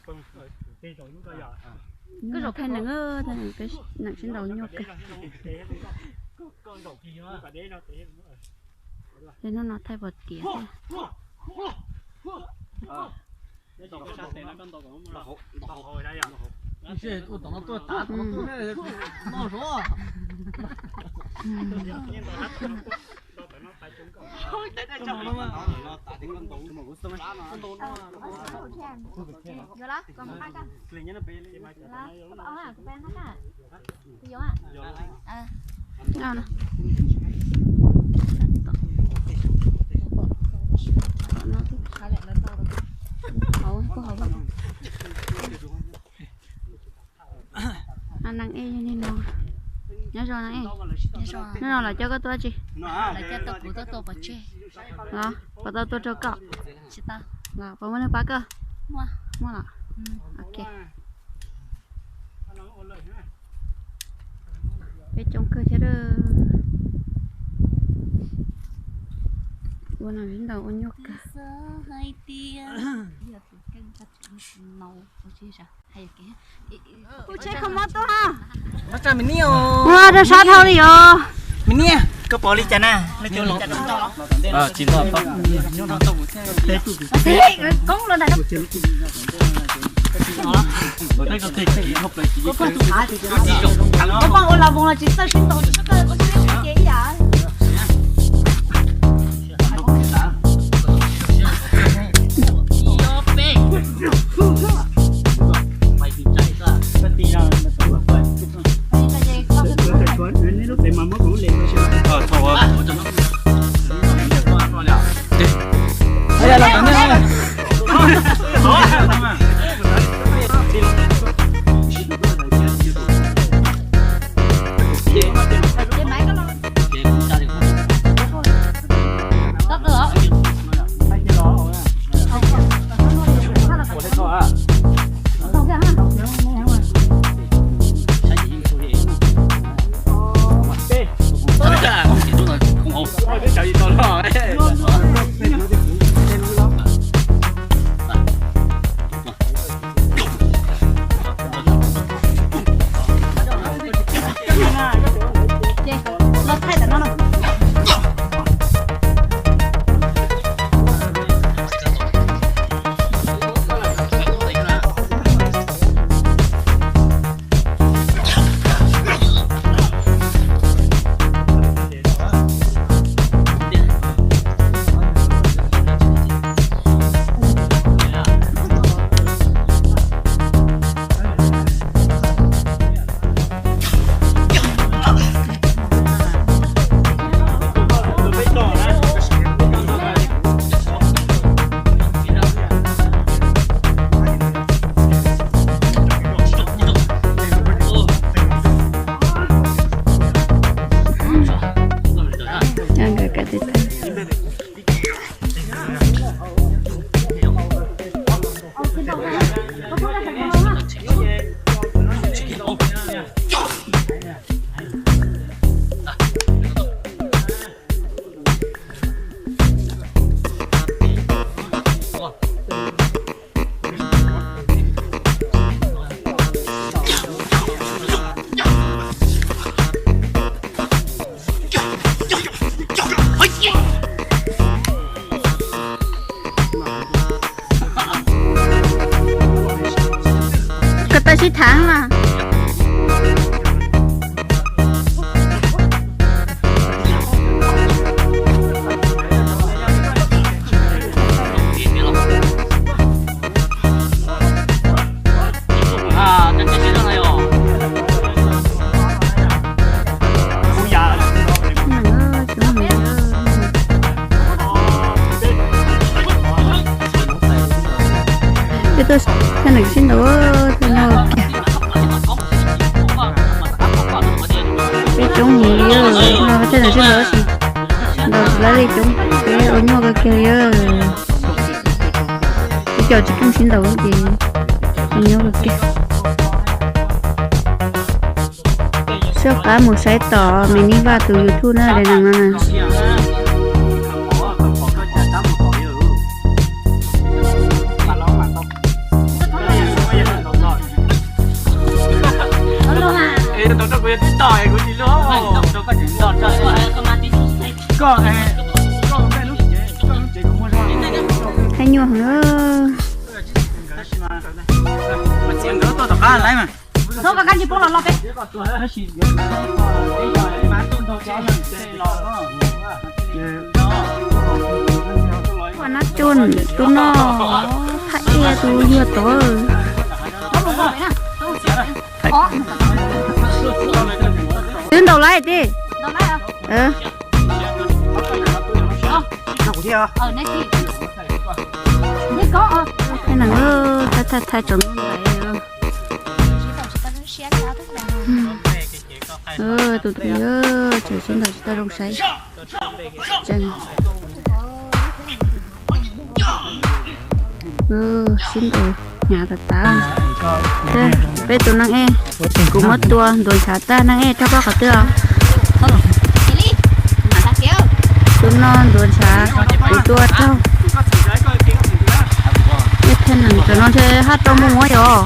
Hnub no thaij neem, neem sib ntaus nyuaj kawg. Ces hnub no thaij pom tiav thiab. Neeg ej li no, nyob zoo na. Hnub no lawv coj koj tuaj tsi? Los puas tau tuaj rau koj? Los puas muaj neeg pab koj? Muaj los? Ok. Peb coob kawg thiab. Ua no sib ntaus ua nyuaj kawg. Ua rau sab dhau li os. Koj pom li cas na? Koj tau sib tham mas. Peb tuaj thaij neem sib ntaus ua nyuaj kiag. Peb coob heev li, no peb thaij neem sib ntaus ua si, ntaus tsis laib li, coob, peb ua nyuaj kawg kiag li. Ib co tsis keej sib ntaus ces ua nyuaj kawg kiag. Soj qab mus saib tom Me Nib Vaj tus YouTube na, daim neeg no na. Ua heev. Txhob koj kab ntsej poob los los peb. Ua nab cun, tus no, thaj ej tus yuag tod. Twb ntaus laib tij. Thaj nees, thaj thaj tsaus ntuj ntais. Tus tij, tseem sib ntaus tsis tau zoo saib. Sib ntaus hnyav tas tas. Peb tus neeg ej, kuv muab tua ntuas ntshav tag, neeg ej rau koj qhov twg os? Tus no ntuas ntshav, kuv tua raug. Ej, thaj nees tam no ntshe haj rau mus muab yom.